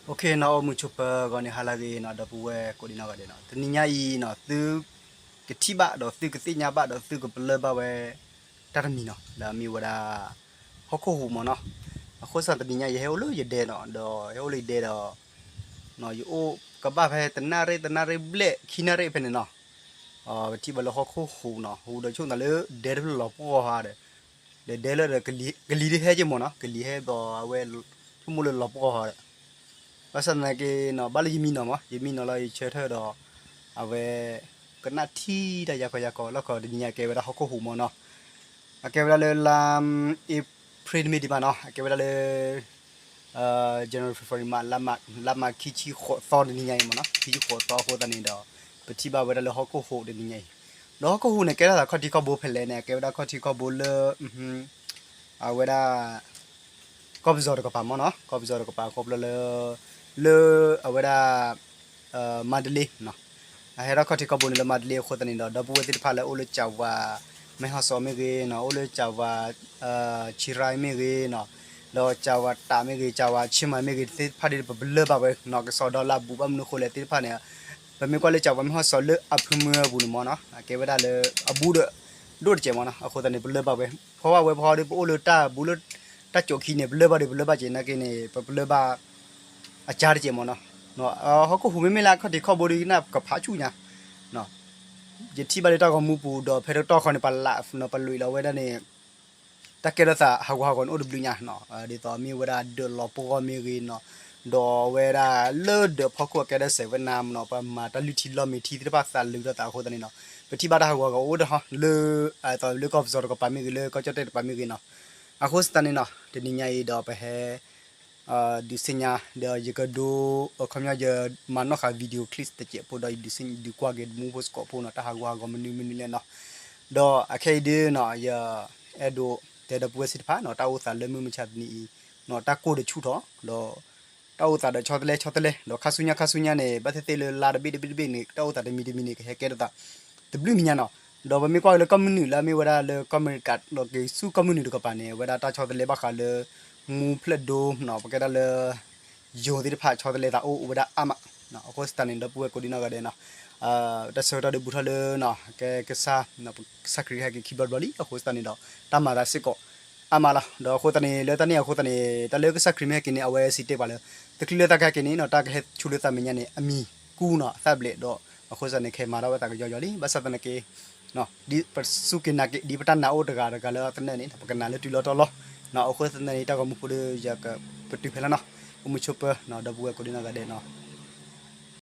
နီၣ် အိၣ်မုာ်ဆိးပၢၤဂီၤန့ၣ် ဟါလၢအဂ့ၤနီၣ် ဒီပုၢ်ဝဲၢ်ကိးဒံနီၢ်ဂၤဒဲးနီၣ် တနံၤညါအံၤနီၣ် သုကထံၣ်ဘၣ်ဒီးသုကသ့ၣ်ညါဘၣ်ဒီးသုကပလၢၢ်ဘၣ်ဝဲ တၢ်တမံၤနီၣ် လၢအမ့ၢ်ဝဲဒၣ် ဟီၣ်ခိၣ်ဟူးမၢ်နီၣ်. အဃိသတးတနံၤညါအံၤ ယဟဲအိၣ်လၢယဒဲနီၣ် ဒီးယဟဲအိၣ်လၢယဒဲဒီး ယအိၣ်ကဘၣ်ဖဲတနၣ်ရံၣ် တနၣ်ရံၣ်ဘျဲၣ် ခံနၣ်ရံၣ်ဖဲန့ၣ်နီၣ် ပထံၣ်ဘၣ်လၢဟီၣ်ခိၣ်ဟူးနီၣ် ဟူးဒီးဆိကမိၣ်လၢဒဲတဖျၢၣ်လီၤပှီၢ်ဟါဒီး ဒီးဒဲလၢဒီး ကလံၤဟဲက့ၤမၢ်နီၣ် ကလံၤဟဲဘျီအဝဲ ဆိကမိၣ်လၢလီၤပှီၢ်ဟါဒီး ဘၣ်ဆၣ်သနာ်က့နီၣ် ဘၣ်လၢယမံနီၣ်မၢ် ယမံနီၣ်လီၤယဆၢထၢၣ်ဒီး အဝဲ ကနၣ်ထံၣ်တၢ်ယၤခီယၤခီလီၢ်ခီ တနံၤညါကဲဝဲဒၣ်ဟီၣ်ခိၣ်ဟူးမၢ်နီၣ်. အကဲဝဲဒၣ်လၢလါ April တမ့ၢ်ဒံးဘၣ်နီၣ် အကဲဝဲဒၣ်လၢ January February March လါမး လါမးခံဆံဃိးသီတနံၤညါအံၤမၢ်နီၣ် ခံဆံဃိးသီအဃိသတးန့ၣ်ဒီး ပထံၣ်ဘၣ်ဝဲဒၣ်လၢဟီၣ်ခိၣ်ဟူးတနံၤညါအံၤ ဒီးဟီၣ်ခိၣ်ဟူးန့ၣ် ကဲထီၣ်သးခီၣ်ထံးခီၣ်ဘိဖဲလဲၣ်န့ၣ် အကဲဝဲဒၣ်ခီၣ်ထံးခီၣ်ဘိလၢ အဝဲဒၣ် ကီၢ်ပယီၤတကပၤမၢ်နီၣ် ကီၢ်ပယီၤတကပၤခီဖျိလၢ လၢအဝဲဒၣ် မါတလ့ အဟဲထီၣ်ခီၣ်ထံးခီၣ်ဘိန့ၣ်လၢမါတလ့အဃိသတးန့ၣ်ဒီး ဒီပုၢ်ဝဲၢ်သ့ၣ်တဖၣ်လၢအိၣ်လၢကၠးဝၤ မဲၢ်ဟီၣ်စီၤမ့ၢ်ဂ့ၤနီၣ် အိၣ်လၢကၠးဝၤ ဆံရၢမ့ၢ်ဂ့ၤနီၣ် ဒီးကၠးဝၤတးမ့ၢ်ဂ့ၤ ကၠးဝၤဆ့မၤမ့ၢ်ဂ့ၤသ့ၣ်တဖၣ်ဒီး ပပလၢၢ်ဘၣ်ဝဲနီၣ် ကစီဒီလၢအဘူးဘၣ်မနုၤဃိလဲၣ်သ့ၣ်တဖၣ်န့ၣ် ပမ့ၢ်ကွၢ်လၢကၠးဝၤမဲၢ်ဟီၣ်စီၤလၢအဖုမုၢ်အပူၤန့ၣ်မၢ်နီၣ် အကဲဝဲဒၣ်လၢအဘူးဒီး ဒိၣ်တစဲးမၢ်နီၣ် အဃိသတးန့ၣ် ပလၢၢ်ဘၣ်ဝဲ ဖီဝဲဖီဒီးပအိၣ်လၢတၢ်ဘူးလၢ တၢ်ကိးခံန့ၣ် ပလၢၢ်ဘၣ်ဒီးပလၢၢ်ဘၣ်က့ၤနာ်က့န့ၣ် ပပလၢၢ်ဘၣ် အကါတစဲးမၢ်နီၣ် ဟီၣ်ခိၣ်ဟူးမ့မ့ၢ်လၢအခီၣ်ထံးခီၣ်ဘိဒီးကနၣ်ကဖးဆူၣ်ညါ ယထံၣ်ဘၣ်လၢတၢ်ဂီၤမူပူၤဒီးဖဲတတီၢ်ဃီန့ၣ် ပလးနီၣ် ပလွံၢ်လီၤဝဲဒၣ်န့ၣ် တၢ်ကဲထီၣ်သးဟးဂူာ်ဟးဂီၤန့ၣ်အိၣ်တဘျုးညါနီၣ် ဒ်သိးမ့ၢ်ဝဲဒၣ်ဒၢးလီၤပှီၢ်မ့ၢ်ဂ့ၤနီၣ် ဒီးဝဲဒၣ်လၢဒၢးဖီခိၣ်အကဲဒၣ်စဲးဝဲနါမၢ်နီၣ် ပမၤတၢ်လုၢ်ထံလီၢ်မ့ၢ်ထံသ့ၣ်တဖၣ်သးလုာ်ထီၣ်သးအဃိသတးန့ၣ်နီၣ် ပထံၣ်ဘၣ်တၢ်ဟးဂူာ်ဟးဂီၤအိၣ်တဟီၣ်လၢ လၢကီၢ်ပယီၤတကပၤမ့ၢ်ဂ့ၤ လၢကီၢ်ကၠီၣ်တဲၣ်တကပၤမ့ၢ်ဂ့ၤနီၣ် အဃိသတးန့ၣ်နီၣ် တနံၤညါအံၤဒီးပဟဲ ဒုးသ့ၣ်ညါ ဒီးယကဒိ အခီပညီယမၤနီၣ်ဃာ် video clip တစဲးဖိဒီးယဒုးသ့ၣ်ညါဒုးကွၢ်က့ၤမူဖိစ့ၢ်ကီးဖိနီၣ် တၢ်ဟးဂူာ်ဟးဂီၤမနုၤမနုၤလဲၣ်နီၣ် ဒီးအခဲအံၤဒ်နီၣ် ယအဲၣ်ဒိးတဲဒီပုၢ်ဝဲၢ်သ့ၣ်တဖၣ်နီၣ် တၢ်အိၣ်သးလၢမုၢ်မဆါတနံၤအံၤ တၢ်ကိၢ်တဆူၣ်ထီၣ် ဒီး တၢ်အိၣ်သးဒီးဆီတလဲဆီတလဲ ဒီးခါဆူညါခါဆူညါန့ၣ် ဘၣ်သ့ၣ်သ့ၣ်လၢလါတဘ့ၣ်တဘ့ၣ်တဘ့ၣ်န့ၣ် တၢ်အိၣ်သးတမံၤတမံၤန့ၣ် ကဟဲကဲထီၣ်သး တဘျုးမံၤညါနီၣ် ဒီးပမ့ၢ်ကွၢ်လၢကီၢ်မုၢ်နုာ်လၢအမ့ၢ်ဝဲဒၣ်လၢကီၢ်အမဲရကၤ ဒီးက့ၤဆူကီၢ်မုၢ်နုာ်တကပၤန့ၣ် အဝဲဒၣ်တၢ်ဆီတလဲဘၣ်ဃးလၢ မူဖျၢၣ်ဒိ ပကဲဒၣ်လၢ ယိၤသ့ၣ်တဖၣ်ဆီတလဲသးအိၣ်အိၣ်ဝဲဒၣ်အါမး အဃိသတးန့ၣ် ဒီပုၢ်ဝဲၢ်ကိးဒံနီၢ်ဂၤဒဲးနီၣ် တၢ်ဆၢကတီၢ်ဒုးဘူးထီၣ်လၢ ကဲကစၢ် ကစၢ်ခရံာ်ဟဲက့ၤခံဘျီတဘျီလံ အဃိသတးန့ၣ်ဒီး တၢ်မၤသးစ့ၢ်ကီး အါမးလီၤ ဒီးအဃိသတးန့ၣ် လၢတၢ်န့ၣ်အဃိသတးန့ၣ် တၢ်လၢကစၢ်ခရံာ်မ့ၢ်ဟဲက့ၤန့ၣ် အဝဲစံးတဲပှၤလၢ တချုးလၢတၢ်ကဟဲက့ၤန့ၣ်နီၣ် တၢ်ကဟဲဆူလၢသးမဲာ်ညါန့ၣ် အမံၤကူနီၣ် အသၣ်ဘျဲးဒီး အဃိသတးန့ၣ် ကဟဲမၤထီၣ်ဝဲသးကယီယီလံ ဘၣ်ဆၣ်သနာ်က့ ပစူၢ်က့ၤနာ်က့ၤ ဒ်ပတၢ်နာ်အိၣ်တဂၤတဂၤလၢအသနၢၣ်န့ၣ် ပကနာ်လၢတုၤလီၤတီၤလီၤ အဃိသတးန့ၣ် တၢ်ဂီၤမူဖိဒီး ယကပတုာ်ဖဲလီၤနီၣ် အိၣ်မုာ်ဆိးပၢၤ ဒီပုၢ်ဝဲၢ်ကိးဒံနီၢ်ဂၤဒဲးနီၣ်